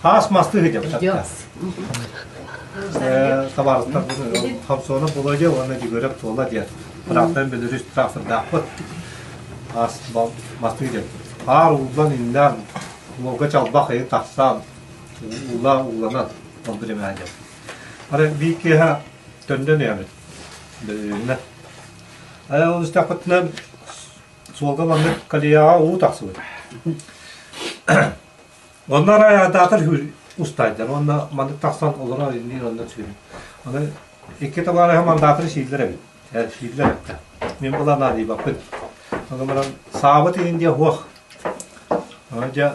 Хаас мастыы сылдьабыт. Табаарыстарбын Хамсуонап Володя уонна Дьөгүөрэп Туола диэн трактор Беларусь трактордаахпыт. Аас мастыы диэн. Хаар ууллан иннээн, уолга чалбах ыйы тахсан, уула ууланан ол биримээн диэн. Ары биир киэһэ төннөн иһэбит. Бөлүүннэ. Ай ол истэхпитинэ суолга маннык колеяҕа уу тахсыбыт. Онно арай адаатар устайдар уонна маннык тахсан олорор инниин онно сүүрүн. Аны икки табаарыһым андаатары сииллэр эбит. Сииллэр эбит. Мин була наадыйбаппын. Ону баран саабыт иһин диэ суох. Дьэ,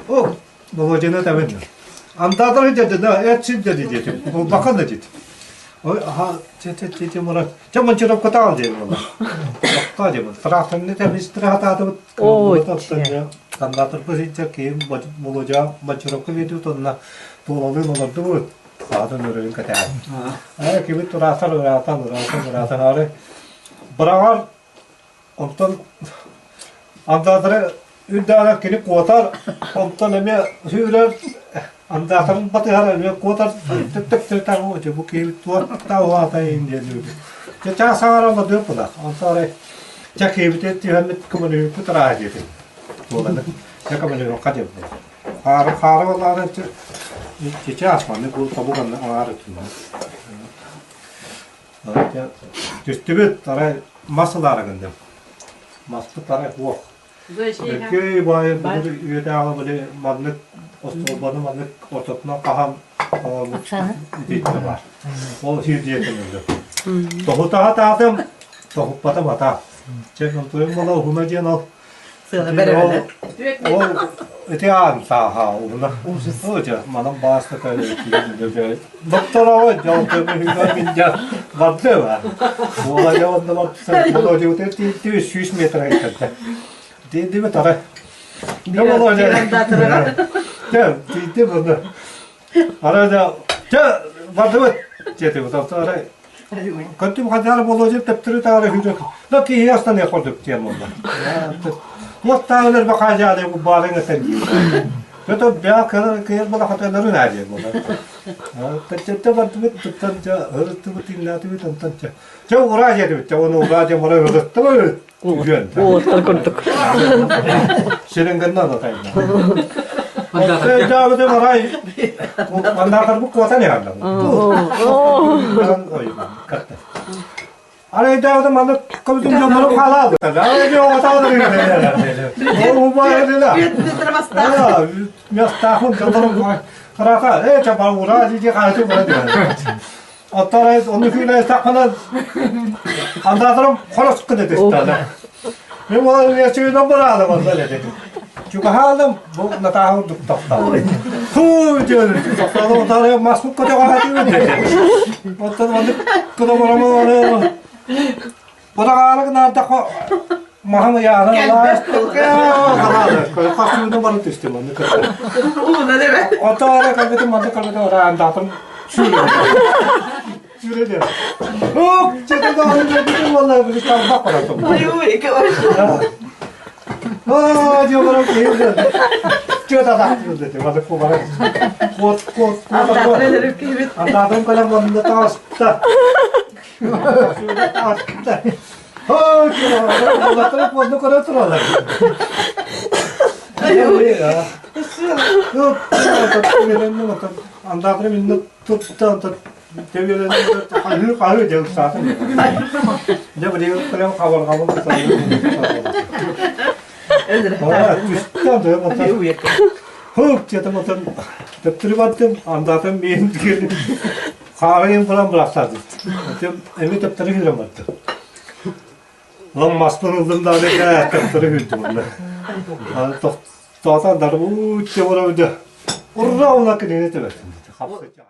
о, Володяны этэбин. Андаатары деді, эт син деді диэтим. Улбахан да дит. Ой, аха, те те те те мурат. Чэ мончуровкатаал диэн буолла. Тохтоо диэн. Тракторны тэмистире хатаатыбыт. Андаатарбыт сылдьар киһим Володя мончуровка биэрдибит онно туолалыын олордубут. Аатын өрөйүн кэтэһэн. Аа, кибит тураатар ыраатан, ыраатан, ыраатан аары быраҕар Онтон андаатары үрдээҕэр кини куотар, онтон эмиэ сүүрэр, андаатарын батыһар эмиэ куотар, төптөктөр бу киһи туох уһаатайын диэн үһү. Дьэ чаас аҥара олордуох буолар. Онтон арай дьэ киһибит түһэммит көмөлөһүппүт арааһа диэтим. Буоланы дьэ көмөлөһүөххэ диэн буолар. Хаары хаары буоллаҕына чычаас маннык бу тобук анны аҥаар өттүнэн. Түстүбүт, арай мас ылаары гынным. Маспыт арай суох. Өркөй баайы былыр үйэтээҕи били маннык остуолбаны маннык ортотунан хаһан оҥорбут итиитэ баар. Ол сир диэтим өллүм. Тоһутаха таатым, тоһуппатым ата. Чэ, онтуйум буола уһуна диэн ол Сыана бэрэмэлэр. Ол ити аан сааһа уһуна. Ужас. Манан бааста кэлэ Докторова дьол көмүһүгэр мин дьэ бардым. Буола дьэ онно барсан Володя тиийдибит 100 метр кэлдэ. Тиийдибит арай. Дьэ Володя. Дьэ тиийдим онно. Арай да дьэ бардыбыт диэтибит. Арай Көттүм хадьаары Володя төптөрү таары сүүрэ. Да киһи астаныах курдук диэн буолла. Туохтаах өлөр бакаажаады баарын этэн диир. Көтө бэйэ кыйар буола хатыларын аа диэн буолла. Төттө бардыбыт туттан дьэ ырыттыбыт иннээтибит онтон чэ. Чэ ураа диэтибит чэ ону ураа диэн бара ырыттыбыт. Үгүөн. Уолаттар курдук. Сирингэннэ атайда. Дьаабыты барай маннаатарбыт куотан иһаллар. Арайдаабыты маннык көбүтүн дьоннору хаалаабыт. Мастаахын дьоннору хараха э чапа ура дии хаачы бара диэн. Оттон ону күнэ сахана андаатарым хорос кыды тыстана. Мен ол ясыынан бараалы барда деді. Чугаһаалым бу Натааһа курдук тохтоол. Фу диэн тохтоол отары маспыт көтөҕө деді. Оттон маннык кыдамарама Быраҕаары гынаардахха маһын ыйаана хасыына бары түстүм маннык кытта. Отоора кэлбитим маннык кэлбитим араандаатым сүүрэ Оп, чэтэ даҕаны кэлбитим уонна били тарбах баратым. Аа, диэн киһи Чүөт атаахтыыр дэтим, маннык кубара. Куот, куот, куот, куот. Андаатым кэлэн манна таҕыста. Хаарыйын баран бырахтаатым. Эми төптөрү киирэн бардым. Лам маспын ылдым да төптөрү күүрдүм онно. Тоқтоотон дарбуучча барабыда. Урра уна кинини төбөттүм. Хапсыча.